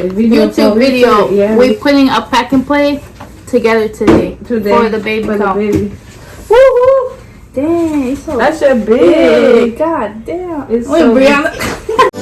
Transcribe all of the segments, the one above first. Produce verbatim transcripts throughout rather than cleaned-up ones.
Video for YouTube video. Picture, yeah. We putting a pack and play together today. Today, for the baby for the come. Baby. Woohoo! Dang, it's so That's your big. God damn. It's Wait, so Brianna.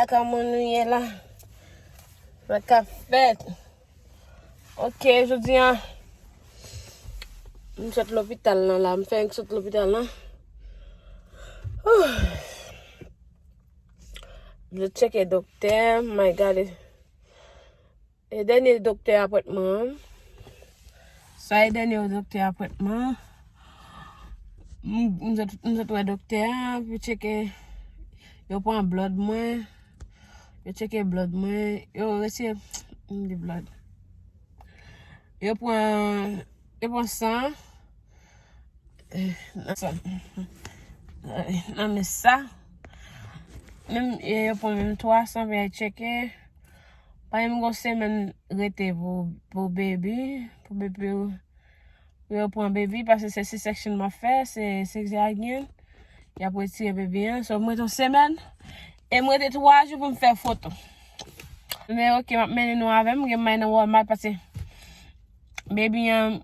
Kòman nou ye la? Sa k ap fèt? Ok, jodi a, m sot lopital lan la. M fenk sot lopital lan. Whew. M sot tcheke doktè, my God. E dènye doktè apwentman an. Sa e dènye doktè apwentman. M, m sot, m sot wè doktè a pou tcheke. Yo pran blood mwen. Yo tcheke blood mwen. Yo retire, m di blood. Yo pran, yo pran san. Eh, nan sa, nan men sa. Menm, eh, yo pran menm twa san pou y al tcheke. Pa menm gon semèn rete pou, pou baby, pou baby, pou yo pran baby, paske se C-section m ap fè, se sezaryen. Y ap retire baby an. So, m rete yon semèn. E m rete twa jou pou m fè foto. Men ok, m ap mennen nou avè m, gen m al nan Walmart, paske baby an,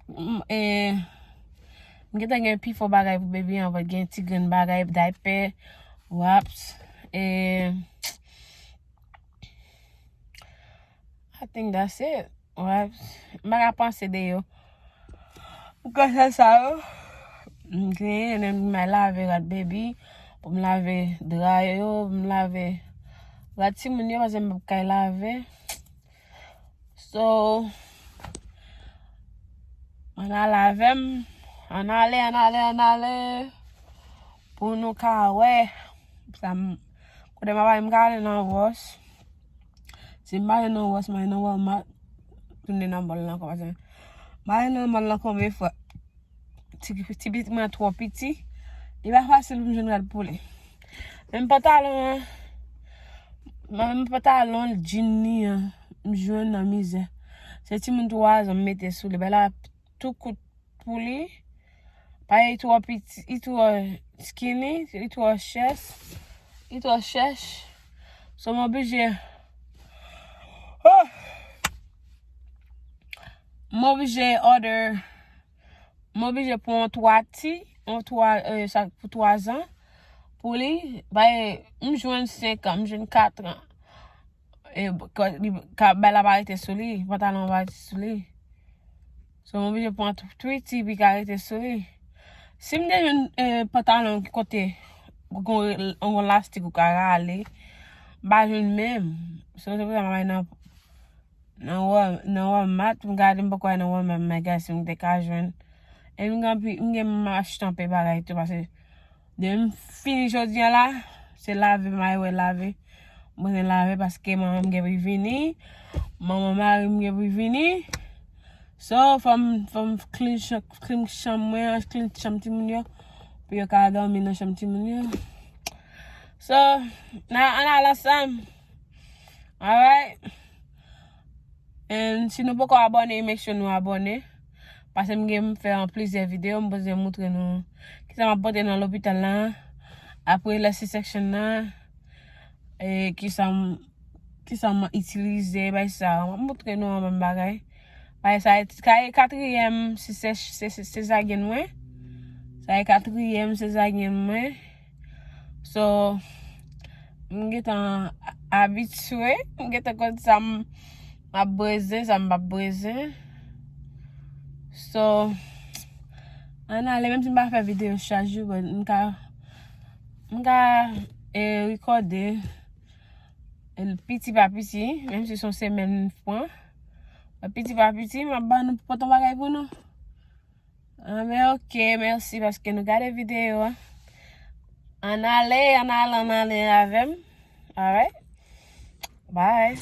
m, e, m gentan gen pifò bagay pou baby an, gen ti grenn bagay, diaper, wraps, e, I think that's it. Wraps. M pa ka panse de yo. M kwè se sa yo. M genyen, m al lave rad baby, pou m lave dra yo, pou m lave rad timoun yo, paske m p ap kay lave. So, ann ale avè m. Ann ale, ann ale, ann ale. Pou nou ka wè. Sa m, kote m ap ale, m ka ale nan Ross. Si m pa ale nan Ross, m ale nan Walmart. Tounen nan mall lan ankò, paske m ale nan mall lan konbyen fwa. Ti, ti pitit mwen twò piti. Li pa fasil pou m jwenn rad pou li. Menm pantalon an, menm pantalon jean li an, m jwenn nan mizè. Se timoun twa zan m mete sou li. Bagay la tou kout pou li. Paske li twò piti, li twò skinny, li twò chèch, li twò chèch. So, m oblije, oh! M oblije order, m oblije pran yon twa ti, yon twa, eh, sa pou twa zan, pou li, bay, m jwenn senk an, m jwenn kat an. E, ka, li, ka, bay la pa rete sou li, pantalon pa rete sou li. So, m oblije pran tw-, twa ti pou li ka rete sou li. Si m te jwenn, eh, pantalon ki kote, gon, gon lastik ou ka rale, m pa jwenn menm. So, se pou sa m al nan, nan Wal-, nan Walmart, m gade, m poko al nan Walmart, m gade si m te ka jwenn. E m gen anpi-, m gen m achte anpil bagay tou, paske depi m fini jodi a la, se lave m al wè lave. M bezwen lave paske manman m gen pou l vini. Manman mari m gen pou l vini. So, fò m, fò m clean chan-, clean chanm mwen an, clean chanm timoun yo. Pou yo ka dòmi nan chanm timoun yo. So, n a, ann al ansanm. Alright. And si nou poko abòne, make sure nou abòne. Paske m gen m fè an plizyè videyo, m bezwen moutre nou kisa m ap pote nan lopital la. Apre lè C-section nan, e kisa m, kisa m itilize, bay sa. M ap moutre nou anpil bagay. Bay sa, sa e katriyèm se, se, se, se, sezaryen mwen. Sa e katriyèm sezaryen mwen. So, m gentan abitye, m gentan konn sa m, m ap bezwen, sa m p ap bezwen. So, ann ale, menm si m pa fè videyo chak jou, but m ka, m ka, e, rekòde, e, piti pa piti, menm si se yon semèn m pran. But piti pa piti, m ap ban nou, pote yon bagay pou nou. Ah, men ok, mèsi paske nou gade videyo a. Ann ale, ann ale, ann ale avè m. Alright. Bye.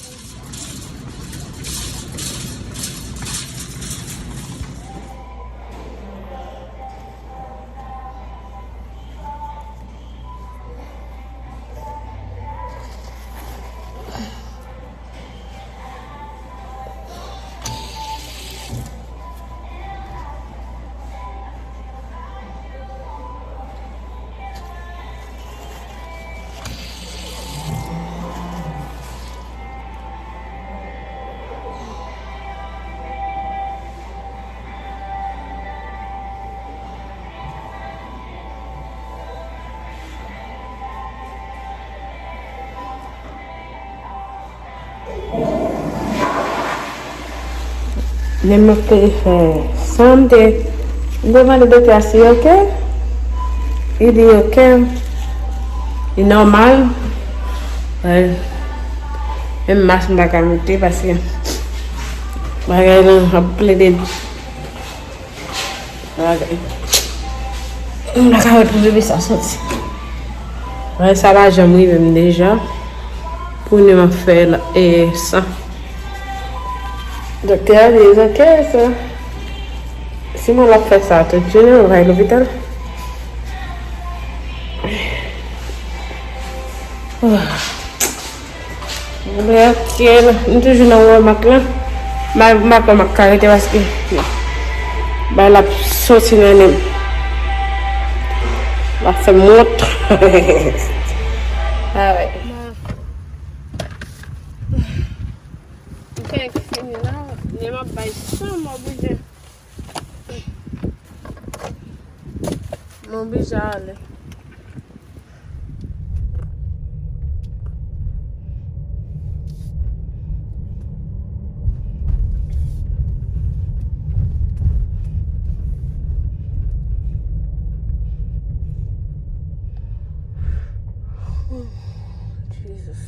Lè m ap te fè san, m te, m te mande doktè a si oke. Li di oke. Li nòmal. Menm mas m pa ka mete paske bagay lan ap plede. Bagay. M pa ka wè pou bebe sa soti. Bagay sa pa janm rive m deja. Pou nou m ap fè la, e, san. Doktè a di, oke, sa. Si mwen l ap fè sa tout jounen, mwen va al lopital. Ah. Mwen, ok, m toujou nan wè mak lan. Ma-, mak lan, mak ka rete paske bay la ap soti nan nen m. L ap fè m wont. Ah ouais. M fenk fini la. Nen m ap bay san, m oblije. M oblije ale. Jesus.